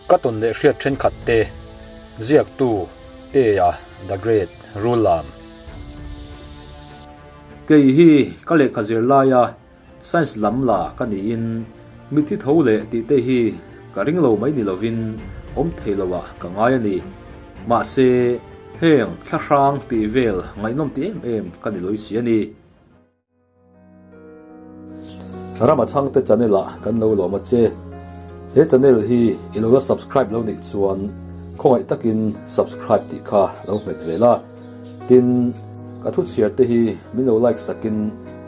Ka tawn leh hriat thenkhat te ziaktu Tea the Great Rullam. Kei hi ka lehkha zir laia Science lam la ka niin mithi tho leh tih te hi ka ring lo mai ni lovin awm thei lo ah ka ngai a ni. Mahse heng thlahrang tih vel ngaihnawm ti em em ka ni lawih si a ni. Rama chhangte channel ah kan lo lawm a che. He channel hi i lo la subscribe lo nih chuan khawngaih takin subscribe tih kha lo hmet ve la. Tin, ka thu chhiar te hi min lo like sakin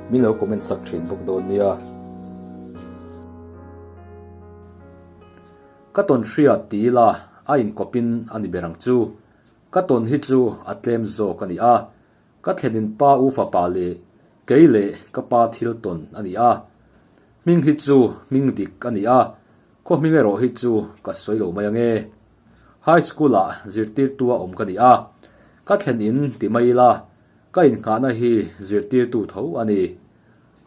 min lo comment sak thin bawk dawn nia. Ka tawn hria ti ila a inkawpin a ni ber ang chu. Ka tawn hi chu a tlem zawk a ni a. Ka thlenin pa u fapa leh kei leh ka pa thil tawn a ni a. Hming hi chu hming dik a ni a, khaw hming erawh hi chu ka sawi lo mai ange. High school ah zirtirtu a awm ka ni a, ka thlen in ti mai ila ka innghahna hi zirtirtu tho a ni.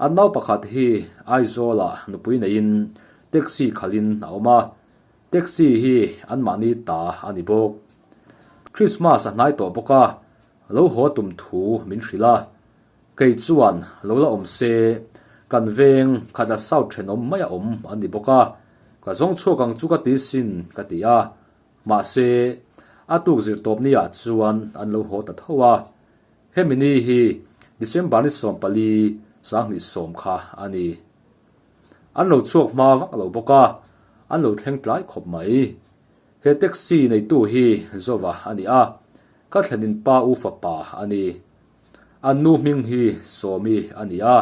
An nau pakhat hi Aizawl ah nupui neiin taxi khalhin a awm a, taxi hi anmahni ta a ni bawk. Christmas a hnai tawh bawk a, Lo haw tum thu min hrilh a, kei chuan lo la awm se, kan veng khat a south thenawm mai a awm an ni bawk a, ka zawng chhuak ang chu ka ti sin ka ti a, mahse a tuk zir tawp ni ah chuan an lo haw ta tho a, hemi ni hi December ni 14 2010 kha a ni. An lo chhuak hma vak lo bawk a, an lo thleng tlai khawp mai. He taxi neitu hi Zova a ni a, ka thlenin pa u fapa a ni. An nu hming hi Sawmi a ni a,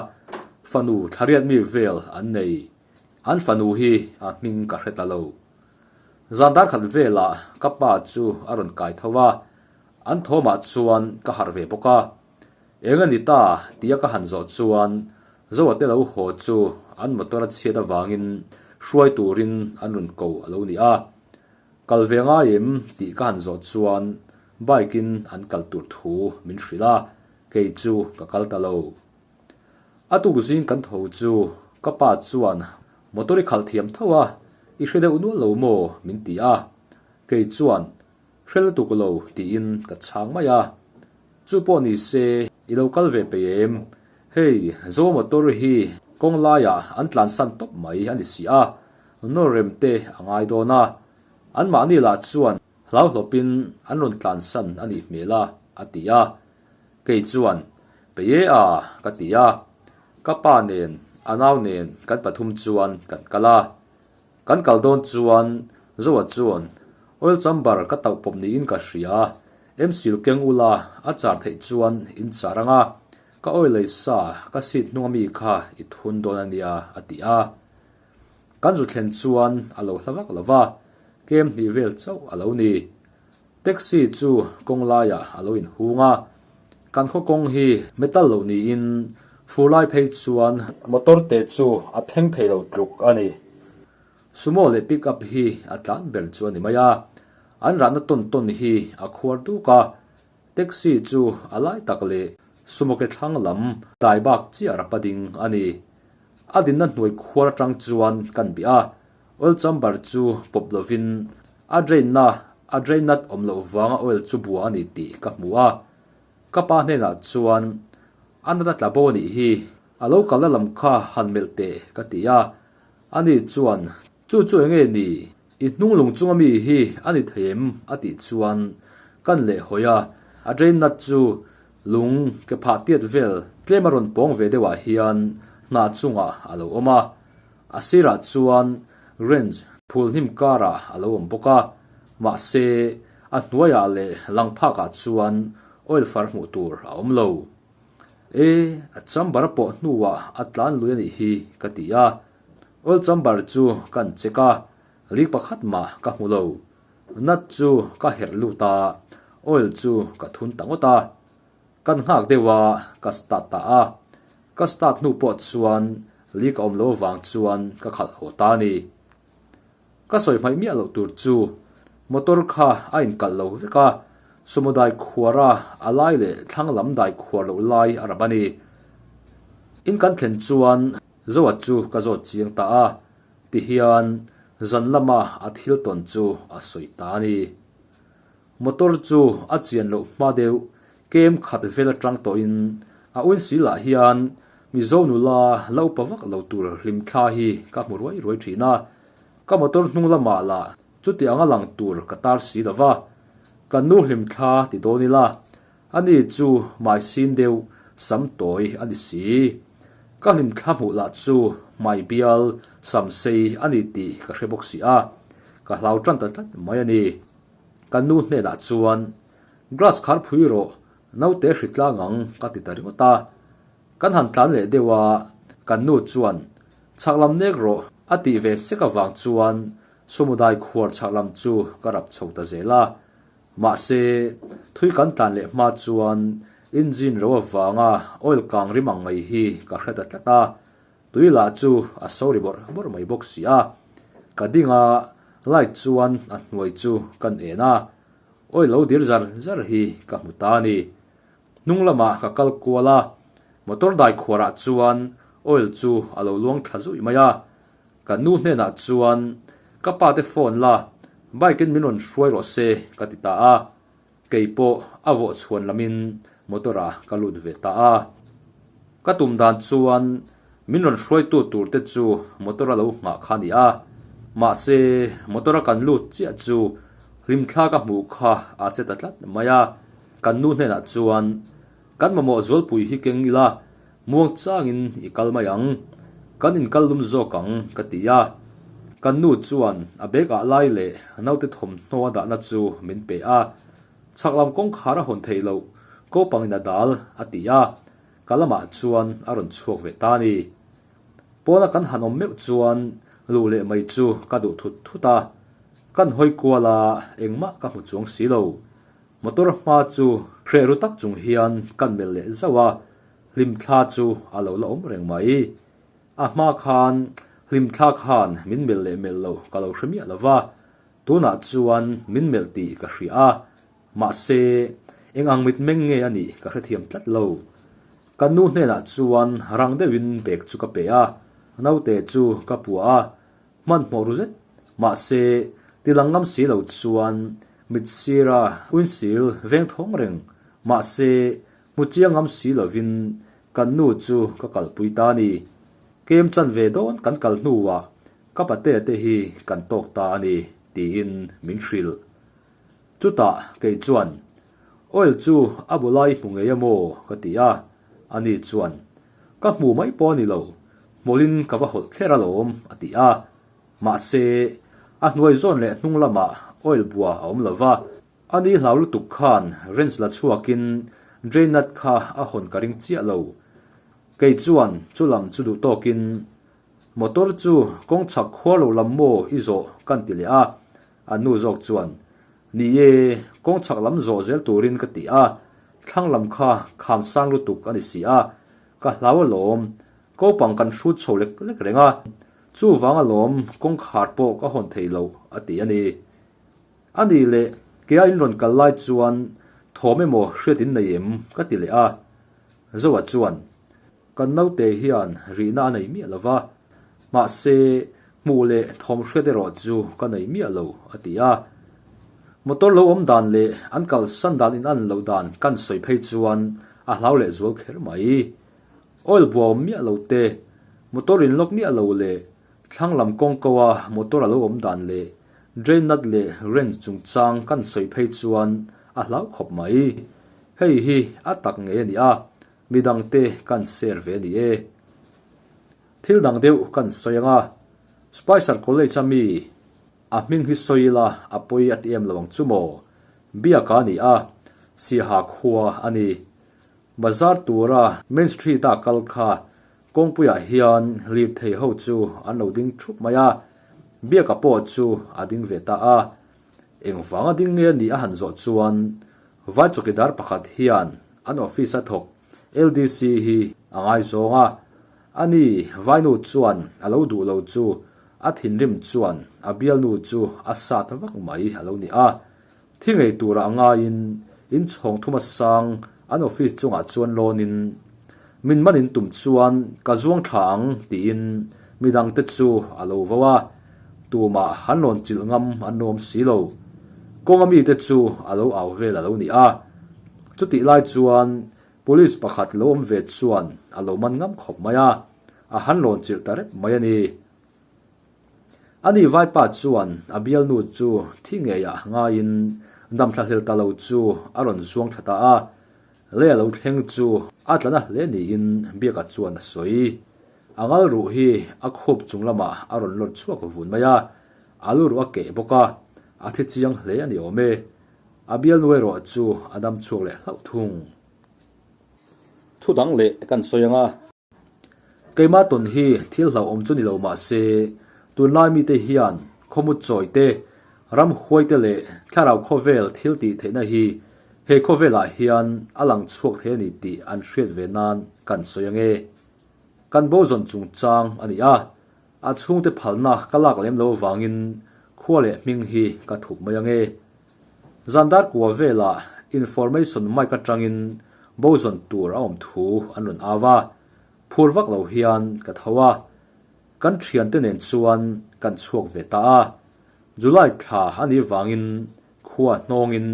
fanu thlariat mi vel an nei. An fanu hi a hming ka hre ta lo. Zan dar khat velah ka pa chu a rawn kai tho a, an thawmah chuan ka harh ve bawk a. Eng a ni ta tia ka han zawh chuan Zoa te lo haw chu an motor a chhiat avangin hruai turin an rawn ko a lo ni a. Kal ve ngai em tih ka han zawh chuan bike in an kal tur thu min hrilh a, kei chu ka kal ta lo. A tuk zing kan tho chu ka pa chuan motor i khalh thiam tho a, i hre deuh nual lo maw min ti a, kei chuan hre lutuk lo tiin ka chhang mai a. Chu pawh ni se i lo kal ve peih em? Hei Zo motor hi kawng laiah an tlansan tawp mai a ni si a, nawr rem te a ngai dawn a, anmahni lah chuan hlauhlawpin an rawn tlansan a nih hmel a, a ti a. Kei chuan, Peih e a, ka ti a. Ka pa nen, a nau nen kan pathum chuan kan kal a. Kan kal dawn chuan Zoa chuan, Oil chamber ka tauh pawp niin ka hria, Msil keng ula a char theih chuan in char ang a, ka oil lei sa ka seat hnung ami kha i thun dawn a nia, a ti a. Kan zu thlen chuan a lo hla vak lo va, kem hnih vel chauh a lo ni. Taxi chu kawng laiah a lo inhung a, kan khaw kawng hi metal loh niin fur lai phei chuan motor te chu a thleng thei lo tluk a ni. Sumo leh pick up hi a tlan ber chu a ni mai a, an rahna tawn tawn hi a khuar duk a, taxi chu a lai tak leh sumo ke thlang lam tlai bak chiah rapa ding a ni. A dinna hnuai khuar atang chuan kan bih a, oil chamber chu pawp lovin a drain na a drain nut awm loh vanga oil chu bua a ni tih ka hmu a. Ka pa hnenah chuan a nut a tla bo a nih hi, a lo kalna lam kha han melh teh ka ti a. Ani chuan chu chu enge ni, i hnung lung chunga mi hi a ni thei em? a tih chuan kan leh hawi a, a drain nut chu Lung ke phah tiat vel tlem a rawn pawng ve deuhah hian hnah chungah a lo awm a, a sirah chuan wrench phul hnim karah a lo awm bawk a, mahse a hnuaiah leh lang phakah chuan oil far hmuh tur a awm lo. E, a chamber a pawh hnuah a tlan lui a nih hi ka ti a, oil chamber chu kan check a, leak pakhat mah ka hmu lo. Nut chu ka herh lut a, oil chu ka thun ta ngawt a. Kan nghak deuh a, ka start ta a. Ka start hnu pawh chuan leak a awm lo avang chuan ka khalh haw ta a ni. Ka sawi hmaih miah loh tur chu motor kha a inkalh lo vek a, sumo dai khuar a a lai leh thlang lam dai khuar loh lai a rap a ni. In kan thlen chuan Zoa chu ka zawt chiang ta a, tihian. zan lama a thil tawn chu a sawi ta a ni. Motor chu a chian loh hma deuh kem khat vel atang tawhin a windshield ah hian Mizo nula la upa vak lo tur hlimthla hi ka hmu ruai ruai thin a, ka motor hnung lamah lah chuti anga lang tur ka tar si lo va, ka nu hlimthla ti dawn ila ani chu hmai sin deuh sam tawi a ni si. Ka hlimthla hmuh lah chu hmai bial sam sei a ni tih ka hre bawk si a, ka hlau tan ta tlat mai a ni. Ka nu hnenah chuan, Glass khar phui rawh, naute hri tlang ang ka ti ta ringawt a. Kan han tlan leh deuh a, kan nu chuan, Chhak lam nek rawh a tih ve sek avang chuan Sumudai khuar chhak lam chu ka rap chho ta zel a. Mahse, thui kan tlan leh hma chuan engine ro avanga oil kang rim ang mai hi ka hre ta tlat a. Tui lah chu a so ri bawrh bawrh mai bawk si a. Ka ding a, light chuan a hnuai chu kan en a. Oil lo dir zar zar hi ka hmu ta a ni. Hnung lamah ka kal kual a, motor dai khuarah chuan oil chu a lo luang thla zuih mai a. Ka nu hnenah chuan ka pa te phone la, bike in min rawn hruai rawh se ka ti ta a. Kei pawh a vawh chhuan lamin motor ah ka lut ve ta a. Ka tum dan chuan min rawn hruaitu tur te chu motor a lo nghah kha a ni a. Mahse motor a kan lut chiah chu hlimthla ka hmuh kha a che ta tlat mai a. Kan nu hnenah chuan kan mamawh zualpui hi keng ila muang changin i kal mai ang, kan inkal lum zawk ang ka ti a. Kan nu chuan a bag ah lai leh naute thawmhnaw a dahna chu min pe a, chhak lam kawngkhar a hawn theih loh kopangin a dal a ti a, ka lamah chuan a rawn chhuak ve ta a ni. Pawna kan han awm meuh chuan luh leh mai chu ka duh thut thut a, kan hawi kual a engmah ka hmu chuang si lo. Motor hma chu hreh ru tak chung hian kan melh leh zauh a, hlimthla chu a lo la awm reng mai. A hma khan hlimthla khan min melh leh melh lo ka lo hre miah lo va, tunah chuan min melh tih ka hria a, mahse eng ang mitmeng nge a nih ka hrethiam tlat lo. Ka nu hnenah chuan rang deuhin bag chu ka pe a, naute chu ka puah a, Hmanhmawh ru zet, mahse tilang ngam si lo chuan mit sira windshield veng thawng reng, mahse hmu chiang ngam si lovin kan nu chu ka kalpui ta a ni. Kem chan ve dawn kan kal hnuah ka patea te hi kan tawk ta a ni, tiin min hrilh. Chutah kei chuan, Oil chu a bu lai hmu ngei a maw? ka ti a, ani chuan, Ka hmu mai pawh a ni lo, hmawlhin ka va hawlh kher alawm, a ti a. Mahse, a hnuai zawn leh hnung lamah oil bua a awm lo va, ani hlau lutuk khan wrench la chhuakin drain nut kha a hawn ka ring chiah lo. Kei chuan chu lam chu duh tawkin motor chu kawng chhak khuar lo lam maw i zawh kan ti leh a, A nu zawk chuan, Ni e, kawng chhak lam zawh zel turin ka ti a, thlang lam kha kham sang lutuk a ni si a, ka hlau alawm, kopang kan hrut chho lek lek reng a, chuvang alawm kawngkhar pawh ka hawn thei lo, a ti a ni. A ni leh, kea in rawn kal lai chuan thawm emaw hriat in nei em? ka ti leh a. Zoa chuan, Kan naute hian rihna a nei miah lo va, mahse hmuh leh thawm hriat erawh chu ka nei miah lo, a ti a. Motor lo awm dan leh an kalsan dan in an loh dan kan sawi phei chuan a hlau leh zual kher mai. Oil bua awm miah lo te, motor in lock miah lo leh thlang lam kawng ko a motor a lo awm dan leh drain nut leh wrench chungchang kan sawi phei chuan a hlau khawp mai. Hei hi a tak ngei a ni a, Midangte kan share ve a ni e. Thil dang deuh kan sawi ang a, Spicer College a mi a hming hi sawi ila a pawi a ti em lo ang chu maw? Biaka a ni a, Siaha khua a ni. Bazar tura Main Street a kal kha kawngpuiah hian lirthei ho chu an lo ding thup mai a, Biaka pawh chu a ding ve ta a. Engvanga ding nge a nih a han zawh chuan Vai chawkidar pakhat hian an office a thawk LDC hi a ngaizawng a, ani Vainu chuan a lo duh lo chu a thinrim chuan a bialnu chu a sat vak mai a lo ni a. Thi ngei turah ngaiin inchhawng thuma sang an office chungah chuan lawnin min man in tum chuan ka zuang tha ang tiin midangte chu a lo vo a. Tumah han rawn chilh ngam an awm si lo. Kawnga mite chu a lo au vel a lo ni a. Chutih lai chuan Police pakhat lo awm ve chuan a lo man ngam khawp mai a, a han rawn chilh ta rep mai a ni. Ani vaipa chuan a bialnu chu thi ngeiah ngaiin damthla hlel ta lo chu a rawn zuang thla ta a, lei a lo thleng chu a tla na hle niin Biaka chuan a sawi. A ngal ruh hi a khup chung lamah a rawn lawt chhuak vun mai a, a lu ruh a keh bawk a, a thi chiang hle a ni awm e. A bialnu erawh chu a dam chhuak leh hlauh thung. Thu dang leh kan sawi ang a. Keimah tawn hi thil hlauhawm chu ni lo mah se, tunlai mite hian khawmut chawi te, ram huai te leh thlarau khawvel thil tih theihna hi he khawvelah hian a lang chhuak thei a ni tih an hriat ve nan kan sawi ang e. Kan bo zawn chungchang a ni a, a chhungte phalna ka lak lem lo avangin khua leh hming hi ka thup mai ang e. Zandar kua velah information mic atangin bo zawn tur a awm thu an rawn au a, phur vak lo hian ka tho a, kan thiante nen chuan kan chhuak ve ta a. July thla a nih vangin khua hnawngin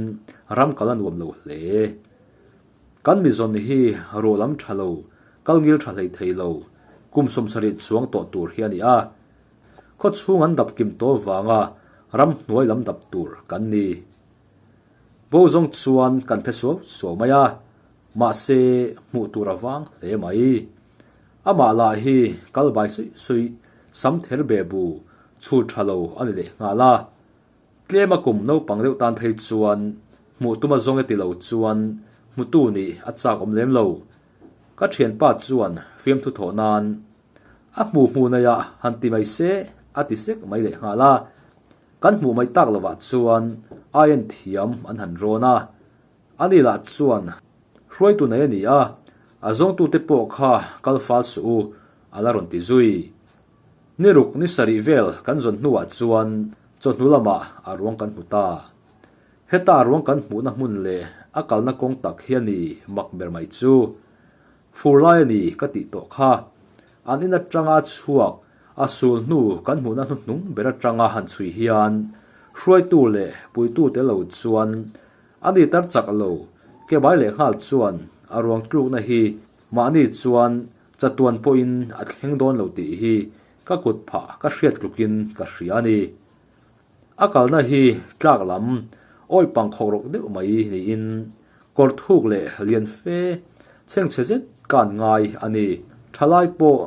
ram kal a nuam lo hle. Kan mizawn hi ruah lam tha lo, kal ngil tha hlei thei lo, kum 70 chuang tawh tur hi a ni a. Khaw chhung an dap kim tawh vanga ram hnuai lam dap tur kan ni. Bo zawng chuan kan phe suau suau mai a, mahse hmuh tur a vang hle mai. Amah lah hi kal bai suih suih, sam ther be bu, chhut tha lo a ni leh nghal a. Tlema kum naupang deuh tan phei chuan hmuh tuma zawng e ti lo chuan hmutu nih a chak awm lem lo. Ka thianpa chuan fiamthu thawh nan a hmu hmu nei ah han ti mai se a ti sek mai leh nghal a. Kan hmuh mai tak lovah chuan aien thiam an han rawn a. Ani lah chuan hruaitu nei a ni a, a zawngtute pawh kha kal fal suh u a la rawn ti zui. Ni ruk ni sarih vel kan zawn hnuah chuan chawhnu lamah a ruang kan hmu ta. Heta a ruang kan hmuhna hmun leh a kalna kawng tak hi a ni mak ber mai chu. Fur lai a ni ka tih tawh kha. An in atanga chhuak a sul hnu kan hmuhna hnuhnung ber atanga han chhui hian hruaitu leh puitu tel lo chuan a ni tar chak lo ke bai leh nghal chuan a ruang tlukna hi mahni chuan Chatuan pawhin a thleng dawn lo tih hi ka kut phah ka hriat tlukin ka hria a ni. A kalna hi tlak lam awih pangkhawk rawk deuh mai niin kawr thuk leh lian fe chhengchhe zet kan ngai a ni. Thalai pawh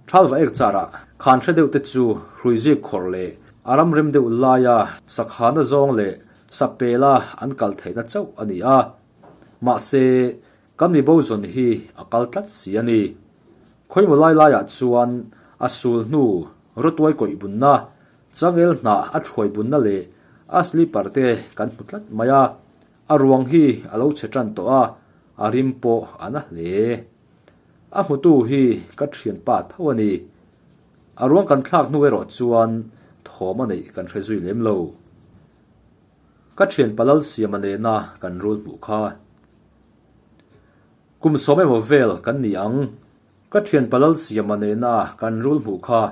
thalva ek charah khan hre deuh te chu hrui zik khawrh leh a ram rem deuh laia sakhana zawng leh sapela an kal theihna chauh a ni a. Mahse, Kan mi bo zawn hi a kal tlat si a ni. Khawimaw lai laiah chuan a sul hnu rawtuai kawih bunna, changel hnah a thuai bunna leh a slipper te kan hmu tlat mai a. A ruang hi a lo chhe tan tawh a, a rim pawh a na hle. A hmutu hi ka thianpa tho a ni. A ruang kan thlak hnu erawh chuan thawm a neih kan hre zui lem lo. Ka thianpa Lalsiama nena kan rul hmuh kha. Kum sawm emaw vel kan ni ang. Ka thianpa Lalsiama nena kan rul hmuh kha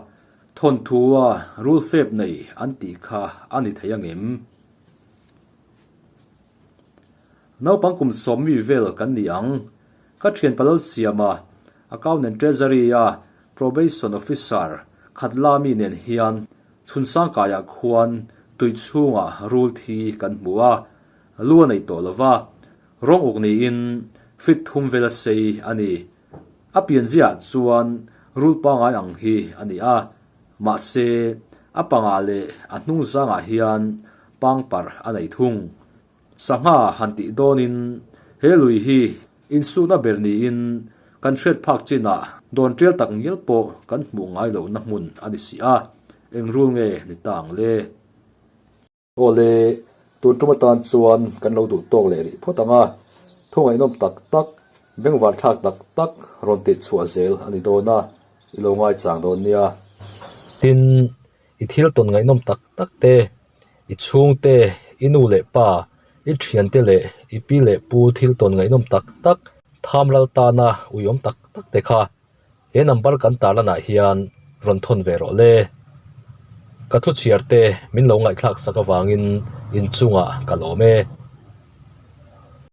thawnthua rul fep nei an tih kha a ni thei angem? Naupang kum sawm mi vel kan ni ang. Ka thianpa Lalsiama, Account and Treasury-a Probation Officer Khatla mi nen hian Chhunsangkaiah khuan tui chhungah rul thi kan hmu a, lu a nei tawh lova. Rawng uk niin fit thum vel a sei a ni. A pianziah chuan rul pangai ang hi a ni a, mahse a pangah leh a hnung zangah hian pangpar a nei thung. Sangha han tih dawnin he lui hi insukna ber niin kan hriat phak chinah dawn tial tak ngial pawh kan hmuh ngai lohna hmun a ni si a, eng rul nge ni ta ang le? Awle, tun tum atan chuan kan lo duh tawk leh rih phawt ang a, thu ngaihnawm tak tak, bengvar thlak tak tak rawn tih chhuah zel a ni dawn a, i lo ngaichang dawn nia. Tin, i thil tawn ngaihnawm tak tak te, i chhungte, i nu leh pa, i thiante leh i pi leh pu thil tawn ngaihnawm tak tak, tham ral tana uiawm tak tak te kha he number kan tarlanah hian rawn thawn ve rawh le. Ka thu chhiar te min lo ngaihthlak sak avangin inchungah ka lawm e.